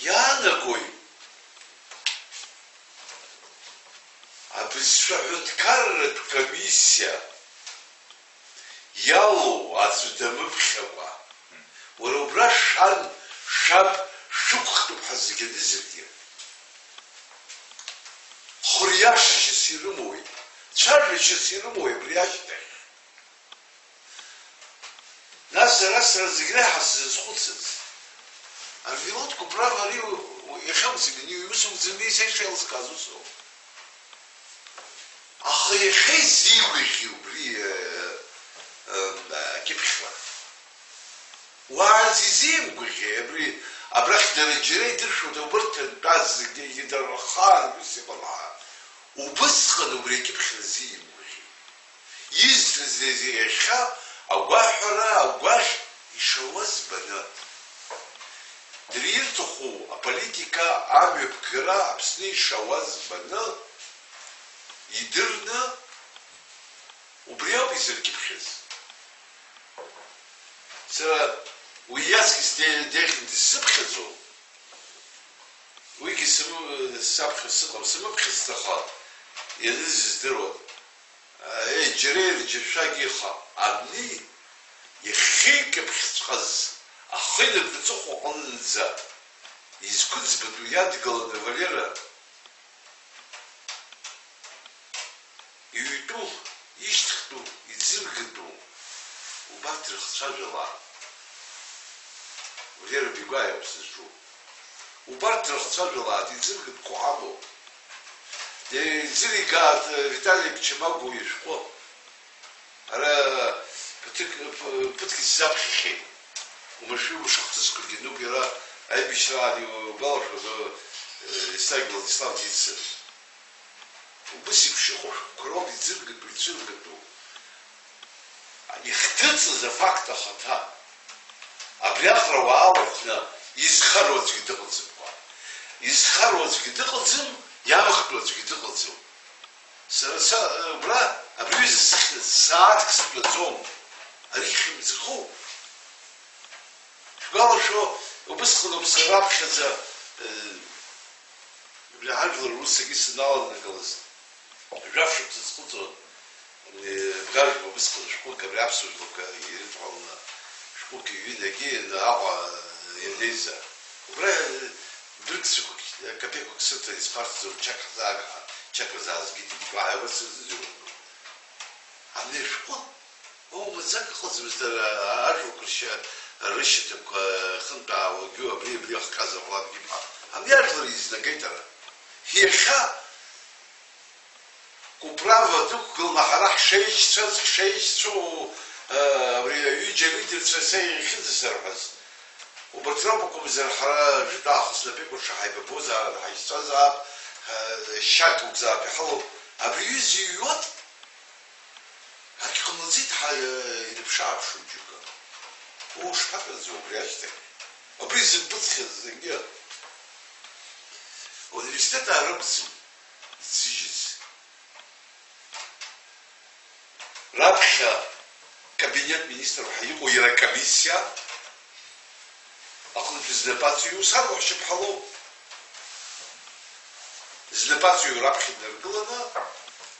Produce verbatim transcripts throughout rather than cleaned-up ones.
Иаанагои абызшәа аҳәынҭқарратә комиссиа иалоу аӡәы дамыԥхьакәа, уара убра шәан, шәаб, шәықәхтәуп ҳәа зегьы анызаргьы. Хыриашашьас ирымоуи, цәажәашьас ирымоуи абри ашьҭахь? Нас сара, сара зегь реиҳа сзызхәыцыз, Арвелод Куправ ари у-, у-, иахьакәзеи, ани иусумҭами, са ишеилыскааз усоуп. Аха иахьа изигәаӷьи убри, э, э, акьыԥхьра? Уаанӡа изимгәаӷьи абри, абрахь дара џьара идыршәуада, убырҭ дтәаз зегьы, дара рхаан ус иҟан ҳәа? Убысҟан убри акьыԥхьра зимгәаӷьи? Изҭаз иахьа агәаҳәара агәаӷь ишауаз баны, дара ирҭаху аполитика амҩаԥгара Аԥсны ишауаз баны, идырны, убри ауп изыркьыԥхьыз. Сара уи иаҵкыс де-, деиӷьны дысзыԥхьаӡом. Уигьы сымы-, саԥхьа сыҟам, сымыԥхьац, аха ианыз здыруан. Еи, џьара ирџьашәагьы иҟам. Абни иахьеикьыԥхьҵәҟьаз ахы инапы аҵыхәа аҟынӡа изқәыӡбатәу иадгыланы Валера иҩтәу, ишьҭыхтәу, иӡыргатәу, убарҭ рыхцәажәалаан. Валера Бигәаа иоуп сызҿу. Убарҭ рыхцәажәалаан, иӡыргатәқәоу ҳамоуп. Изыригааит Витали Чамагәуа ишәҟәы. Ара ԥыҭк, ԥыҭк исзаԥхьахьеит. Уамашәа ушахҭысқәагьы ануп, иара аибашьраан иугәалашәоз, Исаак Владислав дицын. Убыс еиԥш иҟоу шәҟәқәа роуп иӡыргатәу, ицәыргатәу. Ихҭыҵыз афакт ахаҭа. Абриаҟара уаалырхны изхароу аӡәгьы дыҟаӡамкәа. Изхароу аӡәгьы дыҟаӡам, иамхтәу аӡәгьы дыҟаӡам. Сара са, убра, абри аҩыза сыхьӡ сааҭк сыдтәаӡом. Ари хьымӡӷуп. Шәгәалашәо, убысҟаноуп сара раԥхьаӡа, э, абри ажәлар русагьы саналанагалаз, жәаф шықәса схыҵуан, э, гажәба убысҟан шәҟәык абри аԥсуа жәлақәа ирыдҳәаланы шәҟәык ҩынагьы Аҟәа, э, ианеиза. Убра, э, быргцәақәак, капеиқәак сырҭан, исԥарҵӡом, чак ҳзаага ҳәа, чак рзаазгеит, ибгәаҳәа, уа сырзыӡырҩуан. Абни ашәҟәы, оу, маӡак ыҟаӡамызт, дара ажәақәа ршьа-, рышьаҭақәа хынтәаауагьы абри, абри ахҟьазар ҟалап ҳәа. Абни ажәлар еизнагеит ара. Иахьа Куправа дықәгыланы ҳара ҳшеишьцәаз, ҳшеишьцәоу, э, абри аҩыџьа алидерцәа са иахьынӡасырҳәаз, убарҭ роуп акәымзар, ҳара жәытә аахыс напеикәырша ҳаибабозаарын, ҳаишьцәазаап, э, шьаҭ угзаап иҳалоу. Абри аҩыза иҩуан, ак ҟамлаӡеит, ҳа, э, ирыԥшааԥшуан џьоукы. Оо, шԥаҟаӡоу абри ашьҭахь? Абри зымпыҵхьаз зегьы. Ауниверситет аарымӡын иӡыжьыз. Раԥхьа кабинет министров ҳәа иҟоу иара акомиссиа аҟынтә знапаҵаҩу саргәаҳшьап ҳәа лоуп. Знапаҵаҩу раԥхьа днаргыланы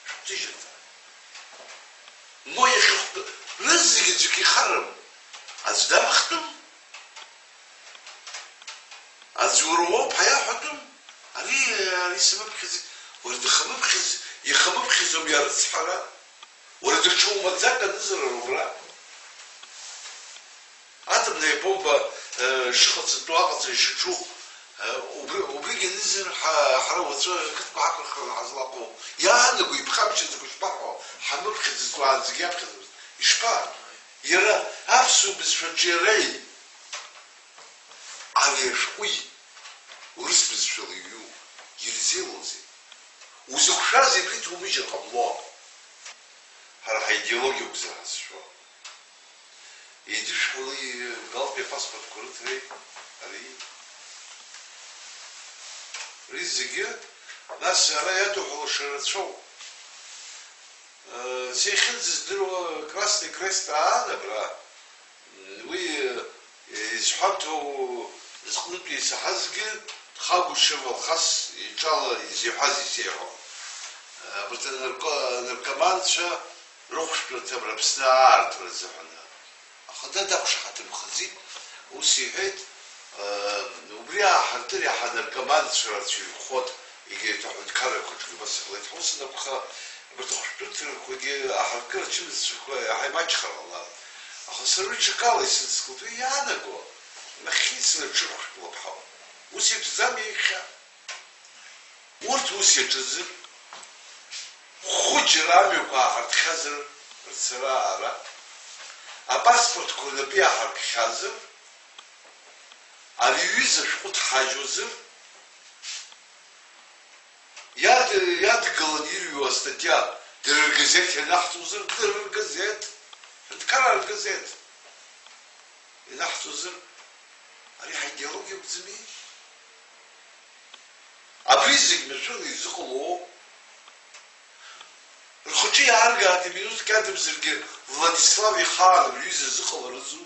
шәыԥҭыжьырҭа. Мо иахьыхтәы рызегьы аӡәгьы ихарам, аӡә дамхтәым. Аӡә уара уоуп ҳәа иаҳәатәым. Ари, ари самыԥхьаӡеит. Уара дыхамыԥхьаӡ-, ихамыԥхьаӡом иарыцҳара. Уара даҽа умаӡак анызар убра. Атомная бомба, э, шыҟаҵатәу аҟаҵара ишаҿу, э, убри, убригь анызар ҳа-, ҳара уаҵәы ақыҭқәа ҳақәырхыраны ҳазлаҟоу. Иаанаго иԥхамшьаӡакәа шԥаҳәо, ҳамыԥхьаӡац уаанӡагьы иаԥхьаӡамызт. Ишԥа? Иара аԥсуа бызшәаҿы иареи? Ари ашәҟәи урыс бызшәала иҩу ирзеилоузеи? Узықәшәазеи абри ҭоумыжьыр ҟамло? Ҳара ҳаидеологиа акәзар ҳазшәо. Еидышәҳәалеи галтәи апаспортқәа рыҭреи ари? Ари зегьы, нас ара иадуҳәалаша рацәоуп. Э, са иахьынӡаздыруа Красный Крест аан абра. Уи, э, изҳәаҭоу Зҟнытә исаҳазгьы, Хагәышев Алхас иҿала изеиҳәаз исеиҳәон. Абарҭ анарко-, анаркоманцәа рыхәшәтәырҭа Аԥсны аартра азыҳәан. Аха дад ақәшаҳаҭымхаӡеит, ус иҳәеит, Убри ааҳартыр иаҳа анаркоманцәа рацәа ирхәот, егьырҭ аҳәынҭқаррақәаҿгьы убас иҟалеит. Ҳус анакәха, абарҭ ахәшәтәырҭақәагьы аҳаркыра ачымазцәақәа иаҳа имаҷхар ҟалап. Аха сара уи ҽакала исыдыскылт, уи иаанаго, нахьхьи сара ҽырхәшәтәлап ҳауп. Ус иаҿӡами иахьа? Урҭ ус иаҿызар, хәыҷра амҩақәа ааҳартхьазар, рцара-аара, апаспортқәа рнапы иаҳаркхьазар, ари аҩыза ашәҟәы ҭҳажьуазар, иад-, иадгыланы ирҩуа астатиа дара ргазеҭ ианаҳҵозар, дара ргазеҭ, ҳәынҭқараа ргазеҭ ианаҳҵозар, ари ҳаидеологиа акәӡами? Абри зегь машәырны изыҟалоу, рхаҿы иааргааит, минуҭк иадамзаргьы Владислав ихаан абри аҩыза зыҟаларызу?